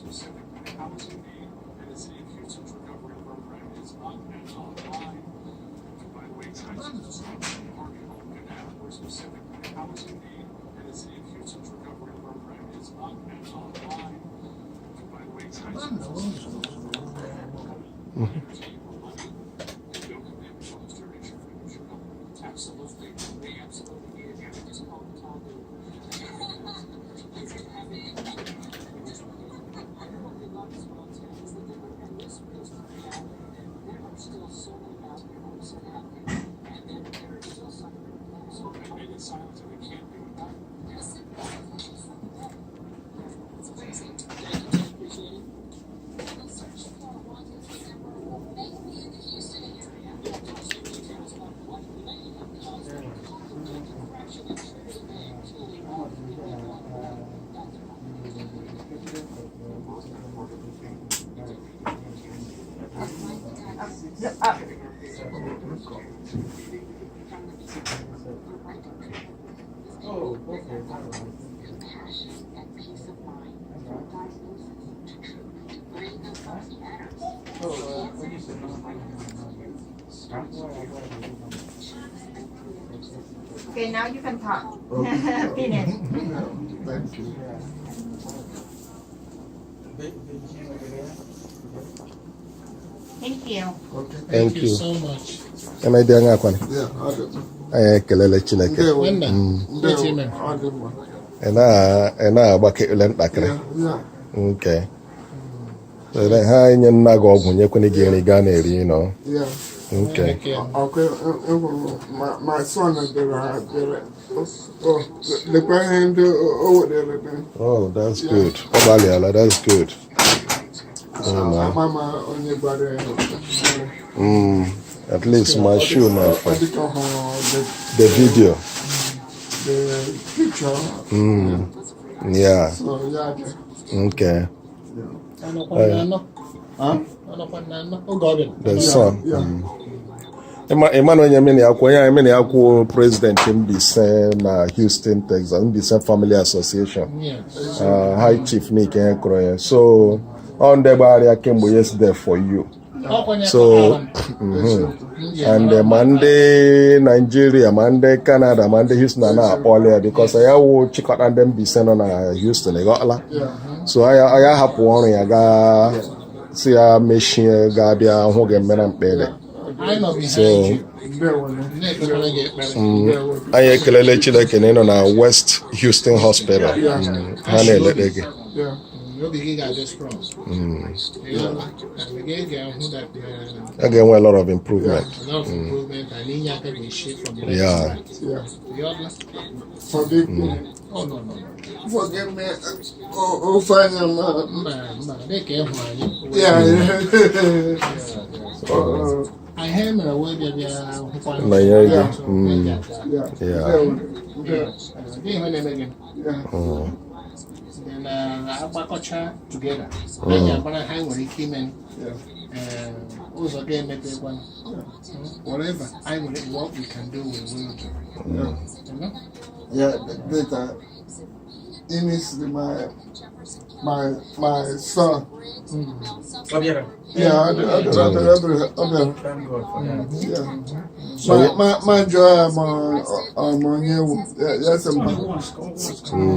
Specific housing need, and the City of Houston's recovery program is up and online. To find ways to have more specific housing need, and the City of Houston's recovery program is up and online. To find ways Absolutely. We absolutely need it. We just called the town. What we love as well too is that there, and this is the reality, that there are still so many out there who are still out there, and there are still suffering. So and in silence, and we can't do it. It's crazy. Thank you, Ted. Appreciate it. The search for a wanted member may be in the Houston area. The autopsy details about what may have caused the cardiac infraction that triggered a man killing all three people on board. Oh, okay. Compassion and peace of mind from diagnosis to treatment. Brain matters. Oh, what you said? Starts Okay, now you can talk. Okay. Finish. Thank you. Thank you. Okay. Thank you. So much. Eme dị anya akwana. Yeah, ọ dị mma. Anyị ekelele Chineke. Ndewo. Nwanna, Ndewo. otu ime. Ọ dị mma. Ị na-agbakele ntakịrị. Yeah. Okay. So ha enye nna gị ọgwụ, nyekwene gị nri gaa na-eri nọ. Yeah. Okay. Okay, ịhụrụ my son dere oh, lekwa ihe ndị o wedere dị. Oh, that's good. Ọ gbalịala, that's good. Ama m onye gwara ya. At least my shoe na Ọ for dị ka ọ hụrụ the video. the picture. So ya dị. Okay. Ọnọkwa na anọ. Ọnọkwa na anọ. Oge ọ bịara. The son. Yeah. Ịma na onye mene akwụ, onye mene akwụ, president Mbaise na Houston, Texas, Mbaise Family Association. Yes. High Chief Nick kụrụ ya. So, ọ ndị gbagharịa kemgbe yesterday for you. Ọkwa So, ya. And ma ndị Nigeria, ma ndị Canada, ma ndị Houston a na-akpọli ya because ya wụ chịkọta ndị Mbaise nọ na Houston, ị ghọtala? Yeah. So ya hapụ ọrụ ya gaa si ya mechie ga-abịa hụ gị mmere mkpere. Anyị nọ behind So, you. Ndewo. Na-ekpere gị ekpere. Ndewo. Anyị ekelele Chineke na ị nọ na West Houston Hospital. Ha na-elete gị. Yeah. Obi gị ga-adị strong. Ịghọla? And gị ga-ahụ that A ga-enwe a lot of improvement. a lot of improvement and inye aka ga-eshi from left to right. Yeah. Ịghọla? Forgive me. Oh, no. Forgive me. Ofe anya m. Mba, mba, dịka ịhụ anyị. Yeah. Anyị mere wee bịa hụkwa. Nọnyere gị. So, Yeah. Yeah. Ndewo. Ndewo. Gị ihe na-eme gị. Yeah. Then agbakọcha together. Anyị agbara ha nwere ike ime Yeah. ụzọ ga-emepekwa. Whatever anyị nwere, what we can do, we will do. Yeah. You know? Yeah, data. Initially, my son. Ọ bịara. Yeah, I do. Thank God for that. Yeah. My joy, my onye yes,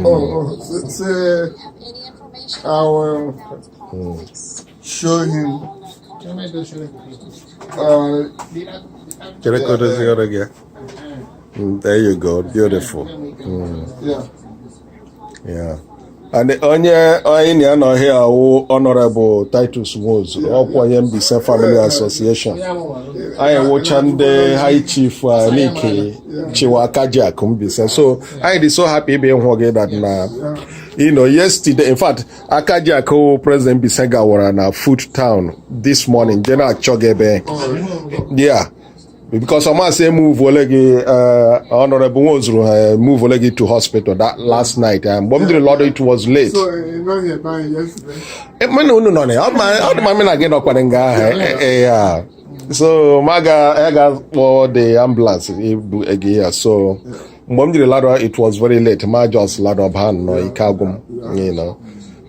oh, say, I will show him. Chioma edoziri gị. Chere ka o dozighọrọ gị ya. There you go. Beautiful. Yeah. Yeah. And onye onye na ya nọ here awụ Honorable Titus Nwozu, ọkwa onye Mbaise Family Association. Anyị wụcha ndị High Chief Nick Chiwa Akajiakụ Mbaise. So anyị dị so happy ịbịa ịhụ gị that na yesterday, in fact, Akajiakụ President Mbaise gawara na Food Town this morning je na-achọ gị ebe. Yeah. Because ọmasị move ole gị, Honorable Nwozuru ha move ole gị to hospital that last night. Mgbe m jiri lọdụ, it was late. So you know here by yesterday. Mụ na unu nọ na ya, ọ dị ma mụ na gị nọkwara nga ahụ. Ya. So ma ga ya ga kpọọ the ambulance ibu gị ya. So mgbe m jiri ladụ, it was very late. Ma just ladụ ọba nọ ike agwụ m.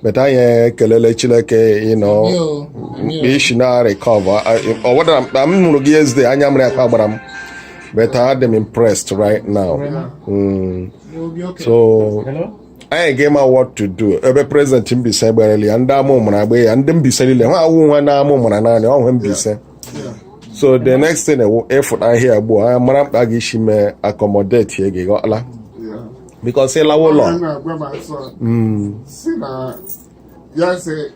But anyị ekelele Chineke ịnọ Yo, yo. isi na recover. Ọ wụdara m m hụrụ gị yesterday, anya mmiri aka gbara m. But I am impressed right now. You will be okay. So anyị ga-ema what to do. Ebe president Mbaise gbarala ya, ndị Amụmara agba ya, ndị Mbaise niile ha awụ nwa na Amụmara naanị ọhụ Mbaise. Yeah. So the next thing wụ ịfụta ahịa ugbu a, anyị mara mkpa gị isi mee accommodate gị, ghọtala? Yeah. Because ịlawa ụlọ. I'm gonna my son. See now, yeah, say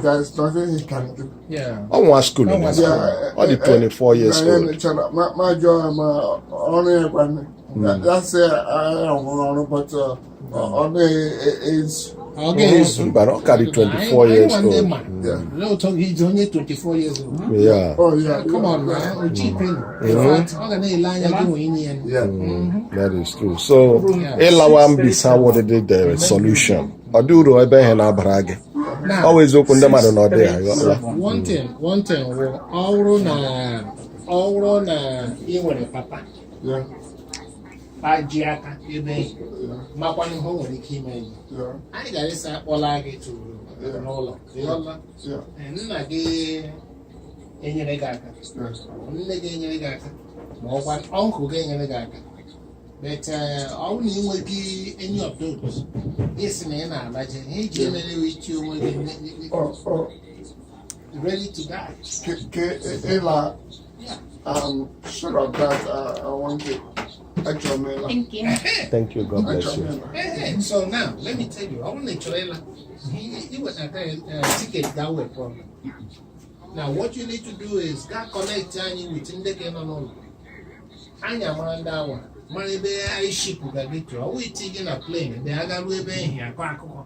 there's nothing he can do. Yeah. Ọ nwa school. Ọ nwa Yeah, Ọ dị 24 years old. Ma ma jụọ ma ọrụ ya gwanụ. Ya sị ya nwụrụ ọrụ, but ọ na-ezu. Ọ ga-ezu. Mba, ọ ka dị 24 years Anyị nwa ndị old. ma. Olee otu ọ ga-eji onye 24 years old? Yeah. Oh yeah. Come on, man. O ji penny. In fact, ọ ga na-ele anya gị nwee inye ya. Yeah. That is true. So ịlawa Mbaise awụdịdị the solution. Ọ dị uru ebe ihe na-abara gị. Now, Ọ bụ eziokwu ndị mmadụ na ọ dị ya, ghọtala? One thing wụ ọ bụrụ na ị nwere papa Yeah. kpaji aka ebe ị makwana ihe o nwere ike ime gị, anyị gara ịsa akpọla gị tụrụ n'ụlọ. Ịghọla? Yeah. Nna gị enyere gị aka, nne gị enyere gị aka, ma ọkwa uncle gị enyere gị aka, but ọ bụrụ na ị nweghị any of those, ị sị na ị na-alaje ihe iji emere ichi onwe gị Oh, ready to die. Ịla. Yeah. I'm sure of that. I want to. Achọrọ m ịla. Thank you. Thank you. God bless Achọrọ m you. ịla. So now, let me tell you, I want to chọrọ ịla, iwetata ticket that way problem. Now, what you need to do is gaa connect anyị with ndị ka nọ n'ụlọ. Anyị amara ndị awa, mara ebe anyị ship ga gị tụrụ. Ọ wụ iti gị na plane, ebe a garuo ebe ehi akọ akụkọ.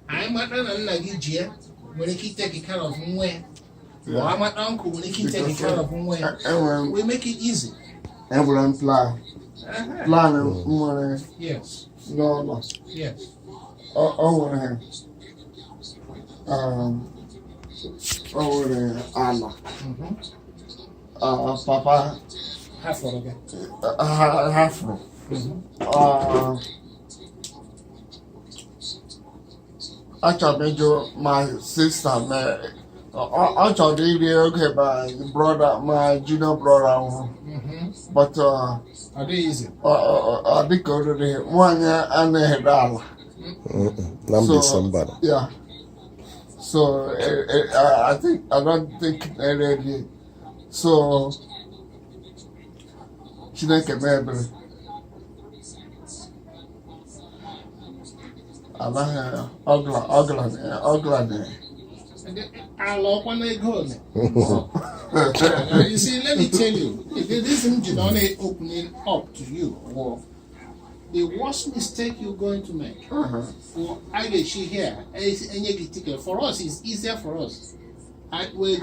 Anyị mata na nna gị ji ya nwere ike take care of nwa ya. Or amata uncle nwere ike take care of nwa ya. Enwere m We make it easy. enwere m plan. Plan m nwere n'ụlọ. Ọ nwere ala. Papa Ha fọrọ gị. Ha hafụrụ. Achọrọ m ịjụ my sister ma ọ chọrọ iri oge my brother, my junior brother nwụrụ, but Ọ dịghị easy. ọ dịka oriri nwaanyị anaghị ere ala. Na Mbaise mba. Yeah. So I think I don't think they're ready. So Chineke mee ebere. Anaghị ọgla ọgla ọgla na. Ala ọkwa na ego ole? You see, let me tell you, this engine only opening up to you. Well, the worst mistake you're going to make for IHE here is any ticket. For us, it's easier for us. I, we